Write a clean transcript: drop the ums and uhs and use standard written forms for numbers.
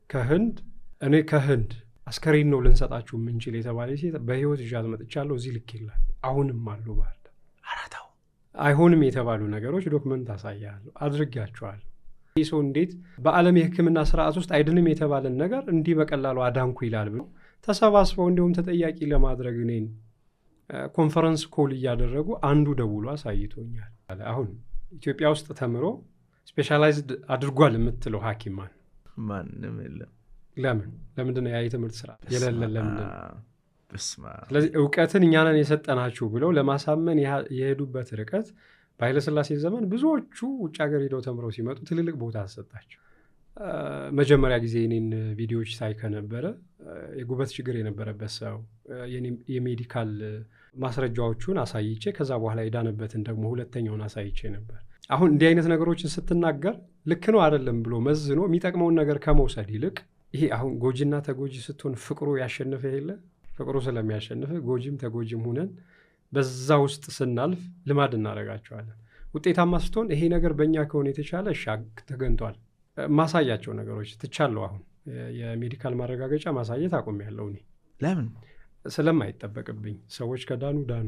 ከህንድ፣ እኔ ከህንድ አስከሬን ነው ልንሰጣችሁ የምንችል የተባለ ሴት በህይወት ይዣት መጥቻለሁ። እዚህ ልኬላት አሁንም አሉ ባህር ዳር። ኧረ ተው። አይሆንም የተባሉ ነገሮች document አሳያለሁ፣ አድርጊያቸዋለሁ። ይህ ሰው እንዴት በዓለም የሕክምና ስርዓት ውስጥ አይድንም የተባለን ነገር እንዲህ በቀላሉ አዳንኩ ይላል ብሎ ተሰባስበው እንዲሁም ተጠያቂ ለማድረግ እኔን conference call እያደረጉ አንዱ ደውሎ አሳይቶኛል። አሁን ኢትዮጵያ ውስጥ ተምሮ specialized አድርጓል የምትለው ሐኪም ማን? ማንም የለም። ለምን? ለምንድን ነው ያ የትምህርት ስርዓት የሌለ? ለምንድን ነው? በስመ አብ። ስለዚህ እውቀትን እኛ ነን የሰጠናችሁ ብለው ለማሳመን የሄዱበት ርቀት፣ በኃይለሥላሴ ዘመን ብዙዎቹ ውጭ ሀገር ሄደው ተምረው ሲመጡ ትልልቅ ቦታ አሰጣቸው። መጀመሪያ ጊዜ የኔን ቪዲዮዎች ሳይ ከነበረ የጉበት ችግር የነበረበት ሰው የ medical ማስረጃዎቹን አሳይቼ ከዛ በኋላ የዳነበትን ደግሞ ሁለተኛውን አሳይቼ ነበር። አሁን እንዲህ አይነት ነገሮችን ስትናገር ልክ ነው አይደለም ብሎ መዝኖ የሚጠቅመውን ነገር ከመውሰድ ይልቅ ይሄ አሁን ጎጂና ተጎጂ ስትሆን ፍቅሩ ያሸንፈ የለ፣ ፍቅሩ ስለሚያሸንፍ ጎጂም ተጎጂም ሁነን በዛ ውስጥ ስናልፍ ልማድ እናደርጋቸዋለን። ውጤታማ ስትሆን ይሄ ነገር በእኛ ከሆነ የተቻለ እሺ ተገኝቷል። ማሳያቸው ነገሮች ትቻለሁ። አሁን የ medical ማረጋገጫ ማሳየት አቁሜያለሁ እኔ። ለምን? ስለማይጠበቅብኝ፣ ሰዎች ከዳኑ ዳኑ።